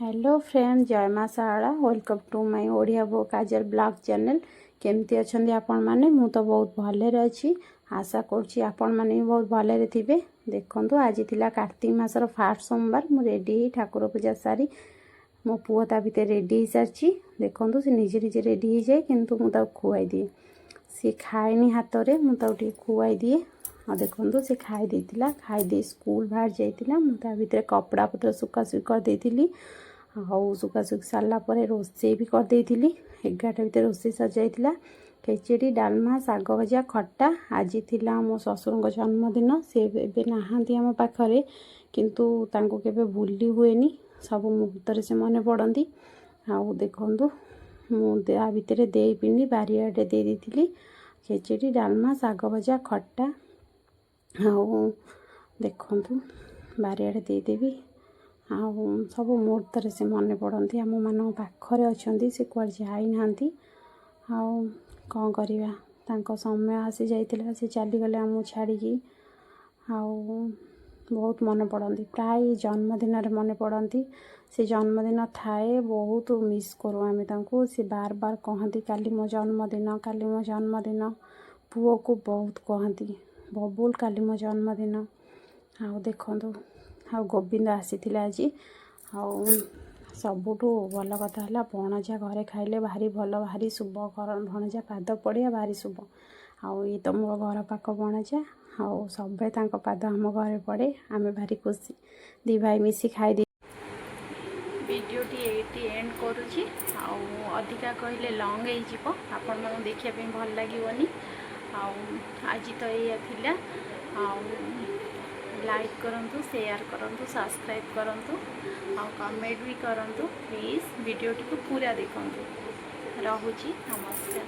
Hello friend, ଜୟ ମା Sarala. Welcome to my Odia ବୋଉ କାଜଲ blog channel. କେମିତି ଅଛନ୍ତି ଆପଣମାନେ? ମୁଁ ତ ବହୁତ ଭଲରେ ଅଛି। ଆଶା କରୁଛି ଆପଣମାନେ ବି ବହୁତ ଭଲରେ ଥିବେ। ଦେଖନ୍ତୁ, ଆଜି ଥିଲା କାର୍ତ୍ତିକ ମାସର ଫାର୍ଷ୍ଟ ସୋମବାର। ମୁଁ ରେଡ଼ି ହେଇ ଠାକୁର ପୂଜା ସାରି, ମୋ ପୁଅ ତା ଭିତରେ ରେଡ଼ି ହେଇସାରିଛି। ଦେଖନ୍ତୁ, ସେ ନିଜେ ନିଜେ ରେଡ଼ି ହେଇଯାଏ, କିନ୍ତୁ ମୁଁ ତାକୁ ଖୁଆଇ ଦିଏ। ସିଏ ଖାଏନି ହାତରେ, ମୁଁ ତାକୁ ଟିକେ ଖୁଆଇ ଦିଏ। ଆଉ ଦେଖନ୍ତୁ, ସେ ଖାଇ ଦେଇଥିଲା। ଖାଇ ଦେଇ ସ୍କୁଲ ବାହାରି ଯାଇଥିଲା। ମୁଁ ତା ଭିତରେ କପଡ଼ା ପତ୍ର ଶୁଖାଶୁଖି କରିଦେଇଥିଲି। ଆଉ ଶୁଖାଶୁଖି ସାରିଲା ପରେ ରୋଷେଇ ବି କରିଦେଇଥିଲି। 11ଟା ଭିତରେ ରୋଷେଇ ସରିଯାଇଥିଲା। ଖେଚେଡ଼ି, ଡାଲମା, ଶାଗ ଭଜା, ଖଟା। ଆଜି ଥିଲା ମୋ ଶ୍ୱଶୁରଙ୍କ ଜନ୍ମଦିନ। ସେ ଏବେ ନାହାନ୍ତି ଆମ ପାଖରେ, କିନ୍ତୁ ତାଙ୍କୁ କେବେ ଭୁଲି ହୁଏନି। ସବୁ ମୁହୂର୍ତ୍ତରେ ସେ ମନେ ପଡ଼ନ୍ତି। ଆଉ ଦେଖନ୍ତୁ, ମୁଁ ତା ଭିତରେ ଦେଇ ପିଣ୍ଡି ବାରିଆଡ଼େ ଦେଇ ଦେଇଥିଲି ଖେଚେଡ଼ି, ଡାଲମା, ଶାଗ ଭଜା, ଖଟା। ଆଉ ଦେଖନ୍ତୁ, ବାରିଆଡ଼େ ଦେଇଦେବି। ଆଉ ସବୁ ମୁହୂର୍ତ୍ତରେ ସେ ମନେ ପଡ଼ନ୍ତି। ଆମମାନଙ୍କ ପାଖରେ ଅଛନ୍ତି, ସେ କୁଆଡ଼େ ଯାଇନାହାନ୍ତି। ଆଉ କ'ଣ କରିବା, ତାଙ୍କ ସମୟ ଆସିଯାଇଥିଲା, ସେ ଚାଲିଗଲେ ଆମକୁ ଛାଡ଼ିକି। ଆଉ ବହୁତ ମନେ ପଡ଼ନ୍ତି। ପ୍ରାୟ ଜନ୍ମଦିନରେ ମନେ ପଡ଼ନ୍ତି। ସେ ଜନ୍ମଦିନ ଥାଏ, ବହୁତ ମିସ୍ କରୁ ଆମେ ତାଙ୍କୁ। ସେ ବାର ବାର କହନ୍ତି, "କାଲି ମୋ ଜନ୍ମଦିନ, କାଲି ମୋ ଜନ୍ମଦିନ।" ପୁଅକୁ ବହୁତ କହନ୍ତି, "ବବୁଲ, କାଲି ମୋ ଜନ୍ମଦିନ।" ଆଉ ଦେଖନ୍ତୁ, ଆଉ ଗୋବିନ୍ଦ ଆସିଥିଲା ଆଜି। ଆଉ ସବୁଠୁ ଭଲ କଥା ହେଲା, ଭଣଜା ଘରେ ଖାଇଲେ ଭାରି ଭଲ, ଭାରି ଶୁଭ। ଘର ଭଣଜା ପାଦ ପଡ଼ିବା ଭାରି ଶୁଭ। ଆଉ ଇଏ ତ ମୋ ଘର ପାଖ ଭଣଜା। ଆଉ ସବୁବେଳେ ତାଙ୍କ ପାଦ ଆମ ଘରେ ପଡ଼େ, ଆମେ ଭାରି ଖୁସି। ଦୁଇ ଭାଇ ମିଶି ଖାଇ ଭିଡ଼ିଓଟି ଏଇଠି ଏଣ୍ଡ କରୁଛି। ଆଉ ଅଧିକା କହିଲେ ଲଙ୍ଗ୍ ହେଇଯିବ, ଆପଣମାନଙ୍କୁ ଦେଖିବା ପାଇଁ ଭଲ ଲାଗିବନି। ଆଉ ଆଜି ତ ଏଇଆ ଥିଲା। ଆଉ ଲାଇକ୍ କରନ୍ତୁ, ସେୟାର କରନ୍ତୁ, ସବସ୍କ୍ରାଇବ୍ କରନ୍ତୁ ଆଉ କମେଣ୍ଟ ବି କରନ୍ତୁ। ପ୍ଲିଜ୍ ଭିଡ଼ିଓଟିକୁ ପୁରା ଦେଖନ୍ତୁ। ରହୁଛି, ନମସ୍କାର।